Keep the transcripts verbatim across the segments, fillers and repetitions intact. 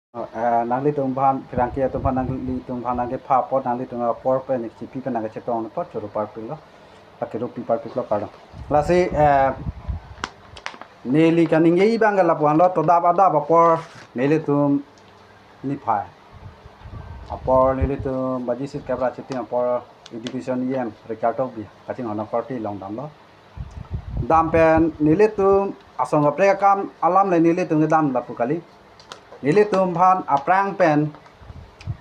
Eh, nanglitum aphan, pherangke atum aphan, nanglitum aphan nangkepha apot, nanglitum apor pen, chipi pen nangkachetong apot, choro parpiklo, pakiru pi parpiklo, kardom. Lasi, eh, neli kaningje abang ke lapu-anlo, todap adap apor nelitum niphai. Apor nelitum baji sit kepra chitim apor education E M Richard Tokbi kachinghon akorte along damlo. Dam pen nelitum asong kaprek akam alam le nelitum kedam lapu kali. Nelitum aphan aphrang pen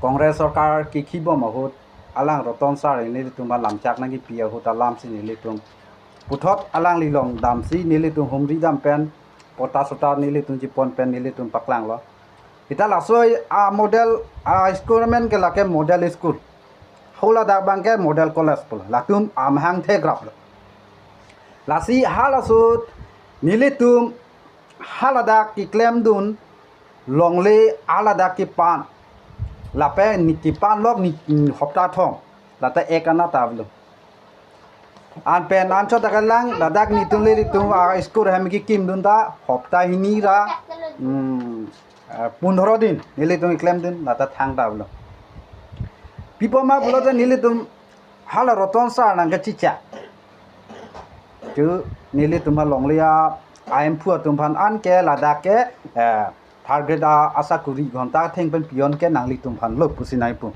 Congress sorkar kikhi bom ahut alang Roton sir nelitum aphan lamchak nangkipi ahut alamsi nelitum puthot alangli along damsi nelitum humri dam pen pota sota nelitum chipon pen nelitum paklanglo. Seta laso a model a school amen ke lake model school. Hala ladak abang ke model college pulo. Latum amahang thekraplo. Lasi hala ahut nelitum haladak keklemdun longle haladak kepan. Lapen ni kepan lok ni, ni hopta thom. Lata ek ana ta avelo. An pen anchot ta kelang, ladak netum nelitum a school hem kekimdun ta hopta hini ra, hmm, eh, pundro din nelitum keklemdun, lata thangta avelo. Pi apot ma pulote nelitum hala Roton sir nangkachechak. Chu nelitum alongle a, a-emphu atum aphan an ke ladak ke, eh, third grade a, asakuri ghonta theng pen pion ke nanglitum aphanlo pusi nangpu.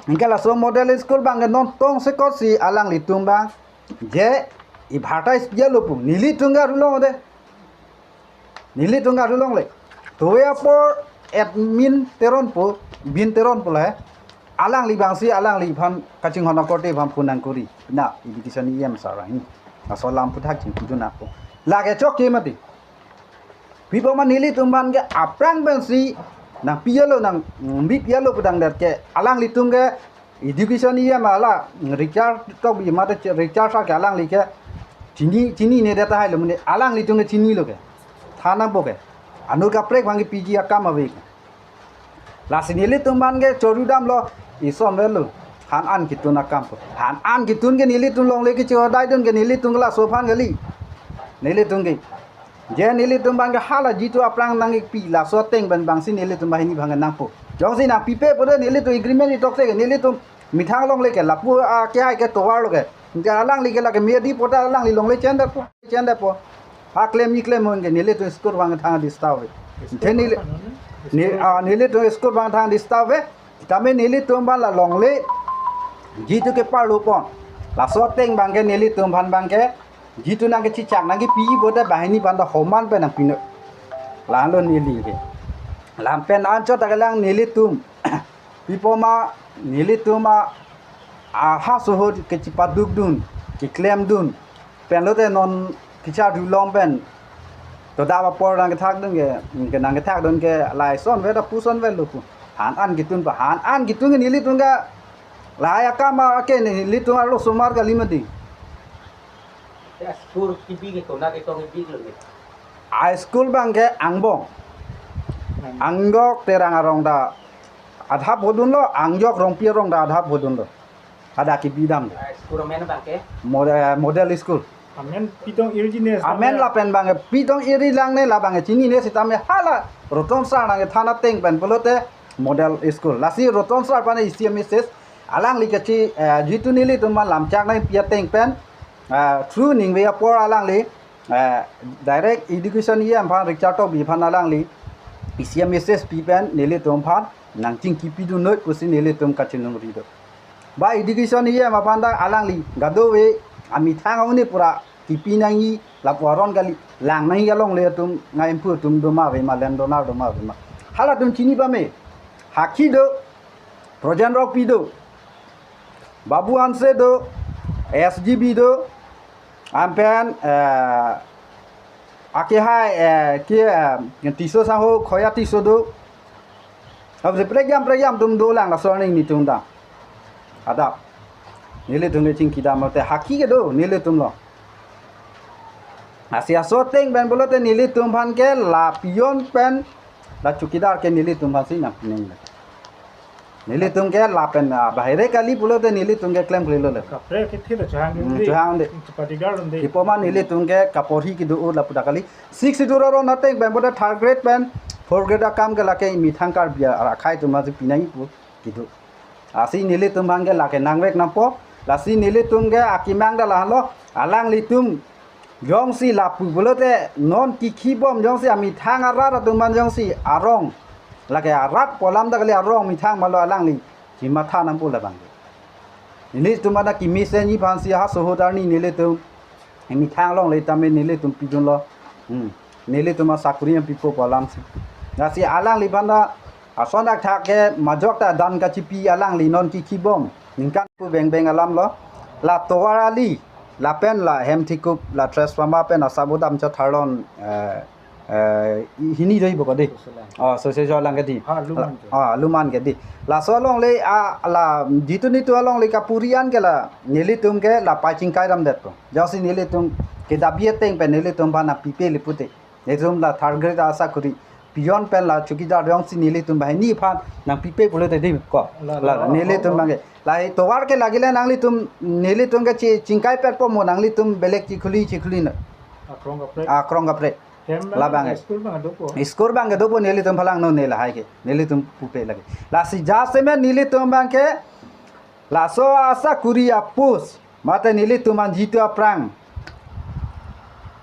Anke laso model school abang ke non tongsekotsi alanglitum abang je advertise pialo pu. Nelitum ke arulong de. Nelitum ke arulong le. Tuwe apor admin Teron pu, Bin Teron pu le. Alangli abangsi alangliphan kachinghon akorte aphan phone nangkuri. Na, education E M sir ahin. Laso alam aphuthak chingkidun ako. Lake chokche mati. Pi apot ma nelitum abang ke aphrang pensi nangpialo nang, mm, bipialo pudang det ke alanglitum ke education E M hala, mm, Richard Tokbi mate Richard sir ke alangli ke chini, chinine det tahai lo mane alanglitum ke chinilo ke. Than nangpo ke. Anur kaprek abang ke P G akam ave ke. Lasi nelitum abang ke choro damlo, ison avelo. Han an ketun akam pu. Han an ketun ke nelitum longle kecho daidun ke nelitum ke laso aphan kali. Nelitum ke. Je nelitum abang ke hala jitu aphrang nangkipi laso ateng pen abangsi nelitum banghini abang ke nangpo. Jongsi nangpipe pulote nelitum agreement itoksi ke nelitum methang longle ke lapu a kehai ke tovar lo ke. Anke alangli ke lake medi pota alangli longle chendepo. Chendepo. Aklem ni klem hon ke nelitum school abang thang disturb ave. Anke neli, ni, ah, nelitum school abang thang disturb ave. Tame nelitum abang la longle. Jitu ke parlo pon. Laso ateng abang ke nelitum aphan abang ke. Jitu nangkachechak nangkipi pulote banghini aphan ta homan pen nangpinon. Lalo neli ke. Lam pen anchot ta kelang nelitum. Pi apot ma nelitum a, aha suhut kechepadukdun, keklemdun. Pen lote non kecharju long pen. Todap apor nangkethakdun ke, ke nangkethakdun ke lason ave ta puson avelo pu. Han an ketun pa, han an ketun ke nelitum ke. Lahai akam ke nelitum arlosomar kali mati. Ya, school kibi ke kona ketong kibi lo ke. A school abang ke angbong. Angjok Terang arong ta adap hodunlo, Angjok Rongpi arong ta adap hodunlo. Hadak kibi dam. Ah, school amen abang ke? Model, model school. Amen pitong iri ji ne. Amen lapen abang ke pitong iri lang ne la abang ke chinine sitame hala Roton sir nangkethan ateng pen pulote model school. Lasi Roton sir aphan isi message alangli kachi, eh, jitu nelitum alam chak nangpi ateng pen, eh, through ningve apor alangli, eh, direct education E M aphan Richard Tokbi aphan alangli isi message pi pen nelitum aphan nangchingkipidun noi pusi nelitum kachiningri do. Ba education E M aphan ta alangli kadokave amethang amonit pura kipi nangji lapu aron kali lang nangji alongle atum ngai emphu atum do ma ave ma landowner do ma ave ma. Halatum chini pame. Hakhi do, Projen Rongpi do, Babu Hanse do, S G B do, an pen, eh, akehai, eh, ke, eh, Tisso sangho Khoya Tisso do. Apre prekjam prekjam atum dolang laso arni netum ta. Adap. Nelitum le chingkidam te hakhi ke do nelitum lo. Lasi laso ateng pen pulote nelitum aphan ke la pion pen la chowkidar ke nelitum aphansi nangpinon. Nelitum ke lapen, ah, bahire kali pulote nelitum ke klemklelo le. Kaprek ke thilo chehang. Hmm, de. Chehang de. Chepadigar de. Pi apot ma nelitum ke kaporhi kedo-o lapu ta kali. Sixth Schedule aron ateng pen pulote third grade pen Fourth grade akam ke lake methang Karbi akhei atum aji pinangji pu kedo. Lasi nelitum aphan ke lake nangvek nangpo. Lasi nelitum ke akemang ta lahelo, alanglitum jongsi lapu pulote non kikhibom jongsi amethang arat atum aphan jongsi arong, lake arat pu alam ta kali, arong methang malo, alangli chematha nangpo labang. Nelitum aphan kemesenji aphansi ha sohot arni nelitum methang alongle tame nelitum pidunlo. Hmm. Nelitum asakori nangpipo pu alamsi. Lasi alangliphan ta ason athak ke majok ta dan kachipi, alangli non kikhibom ningkan pu beng beng alamlo. La tovar ali, lapen la Hemthikup, la transformer pen asabudam chot tharlon, eh, eh, hini do-ipo kedi. Social line. Oh, social line kedi. Ha, aluman ke. Ah, aluman kedi. Laso alongle, ah, la, jitu nitu alongle kapuri an ke la, nelitum ke la pachingkai ramdetpo. Jongsi nelitum kedabi ateng pen nelitum aphan nangpipe le pute. Nelitum la third grade asakori, peon pen la chowkidar jongsi nelitum banghini aphan nangpipe pulote dei ko. La, la, la, la, nelitum oh, oh. Abang ke. Lahei tovar ke lagile nanglitum, nelitum ke chi-, chingkaipetpo mo, nanglitum belek chikhuli chikhuli na. Akrong kaprek. Akrong kaprek. Hem abang, labang ke. School abang dopo. School abang ke dopo, nelitum phalang no ne lahai ke. Nelitum pupe lake. Lasi jasemet nelitum abang ke, laso asakori a-post mate nelitum aphan jitu aphrang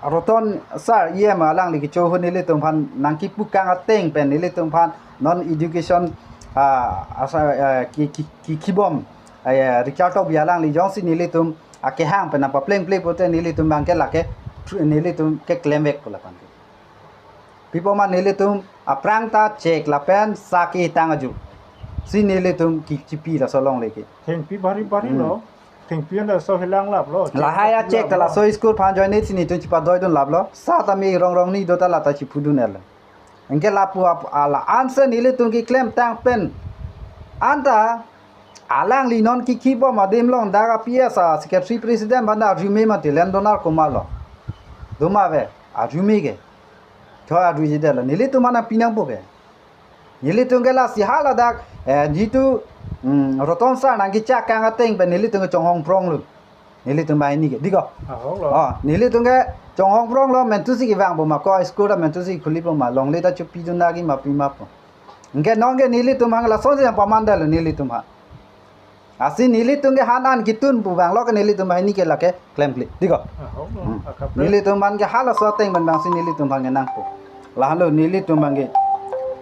Roton sir, E M alangli kecho ahut nelitum aphan nangkipukang ateng pen nelitum aphan non education, ah, asa, ah, ki, ki, ki, kikhibom, ah, ya, Richard Tokbi alangli jongsi nelitum akehang pen nangpaplengple pute nelitum abang ke lake, nelitum ke klemvekpo lapen ke. Pi apot ma nelitum aphrang ta chek lapen sa ketang aju si nelitum ke chipi laso alongle ke. Thengpi bari bari Hmm. lo. Thengpi an laso helang laplo. Lahai achek ta laso school aphan ajoine si nelitum chipadoi dun laplo. Sa ta me rong rong ni do ta la ta chipudun erlo. Anke lapu ap-, ala ansi nelitum keklemtang pen anta alangli non kikhibom adim along dak a-P S a secretary president aphan ta arjume mati, landowner komatlo. Doma ave, arjume ke. Tho arjujedetlo. Nelitum aphan nangpi nangpo ke. Nelitum ke lasi haladak, eh, jitu, mm, Roton sir nangkechakang ateng pen nelitum ke chonghong pronglo. Nelitum banghini ke, dei ko? Ahok lo. Oh, nelitum ke chonghong pronglo, mentusi kevangpo ma ko, school ta mentusi khulipo ma, longle ta chopidun nangji ma pima po. Anke non ke nelitum aphan lasonsi nangpamandetlo nelitum aphan. Lasi nelitum ke han an ketun pu abang lo ke nelitum banghini ke lake klemkle, dei ko? Ahok lo. Hmm. Akapre. Nelitum aphan ke halaso ateng pen abangsi nelitum aphan ke nangpo. Lahelo nelitum abang ke.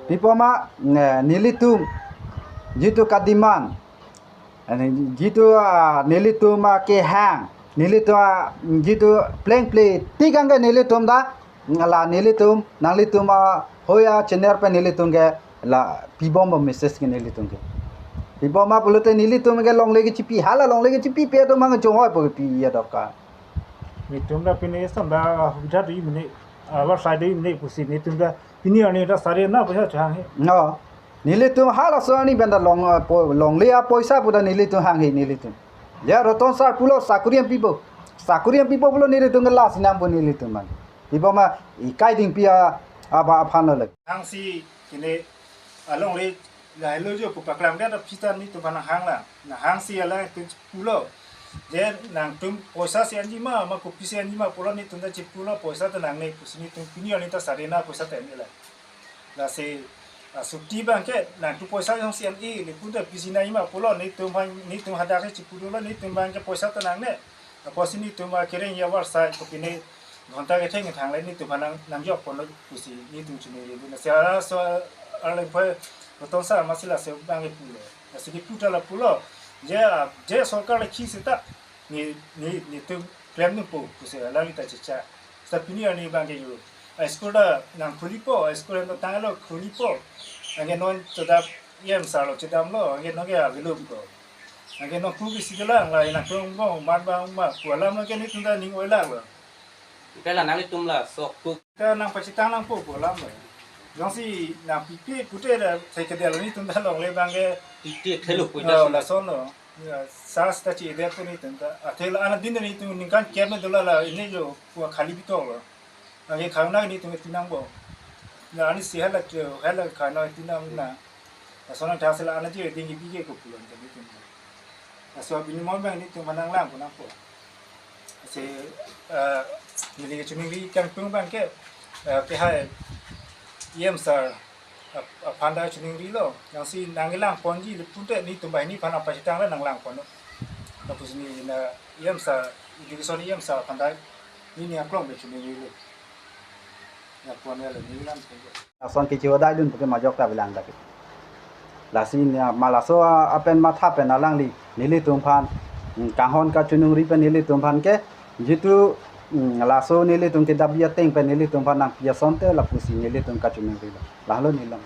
Pi apot ma, ne, nelitum jitu ka-demand, eh, jitu, ah, nelitum akehang, nelitum, ah, jitu plengple tik abang ke nelitum ta, la nelitum, nanglitum, ah, hoya channel pen nelitum ke la pibom bo message ke nelitum ke. Pi apot ma pulote nelitum ke longle kechipi, hala longle kechipipe atum abang chonghoi po kepi ya dorkar. Nelitum ta pini sunda hubidha do-i mene, abar sai do-i mene pusi nelitum ta pini arni ta sari na poisa chang he. No. Nelitum halaso arni pen ta long, eh, po-, longle apoisa pu ta nelitum hanghe nelitum. Ya Roton sir pulo sakori nangpipo. Sakori nangpipo pulo nelitum ke lasi nangpo nelitum abang. Pi apot ma ikai dingpi a, aba aphan lo le. Hangsi kene alongle lahelo jo pu paklang dia ta pita nelitum aphan nanghang la. Nanghangsi alangtum pulo. Je nangtum poisa si anji ma, ma kopisi anji ma pulo nelitum ta chipulo poisa ta nangne pusi nelitum pini arni ta sari na poisa ta anle. Lasi, ah, chutti abang ke nangtum poisa jongsi an-e, nelitum ta pisi nangji ma pulo, nelitum abang, nelitum hadak ke chipudunlo, nelitum abang ke poisa ta nangne. Apotsi nelitum akereng ya abar sai, kopine ghonta ketheng thang le nelitum aphan nang, nangjokponlo pusi nelitum chiningri dun. Lasi halaso arleng phai Roton sir amatsi lasi abang ke pulo. Lasi kepu ta la pulo. Je, ah, je sorkar le khi seta, ne, ne, nelitum klem nangpo pusi alangli ta chicha. Seta pini arni abang ke yo. A school ta nangkhulipo, a school hem ta tanglo khulipo. Anke non chodap E M sir lo chodamlo, anke non ke avelo ko. Anke non pu ke si kelang la nangkrong bong, man bang ma, pu alam anke nelitum ta ning oilak lo. Anke la nanglitum la sok pu. Ta nangpachethang nangpo pu alam lo. Jongsi nangpipe pute ta sai kedel nelitum ta longle abang ke. Iti thelo pu oh, ta lason lo. Ya, sas ta chi de pu nelitum ta. Athe la anadin nelitum ningkan kep me dola la ini jo pu khali bitok lo. Anke khana nelitum tinang bo. Na ani si hala jo, hala khana tinang na. Asona thasi la ana ji ding bi ke ko pulo ta nelitum. Aso bini mon abang nelitum manang lang ko nangpo. Si, eh, neli ke chiningri kangtung abang ke, eh, ke hai E M sir. Aphan ta chiningrilo, jongsi nangkelang ponji le pulote netum banghini aphan apachethang le nanglang ponlo. Lapusi neli na E M sir, education E M sir aphan ta neli aklong pen chiningrilo. Ya pon ya le neli lang ponlo. Lason kechihodai dun puke majok ta bilang dak. Lasi ne ma laso a-, apen matha pen alangli nelitum aphan, mm, kanghon kachiningri pen nelitum aphan ke, jitu, mm, laso nelitum kedap ateng pen nelitum aphan nangpi asonte lapusi nelitum kachiningrilo. Lahelo neli lang.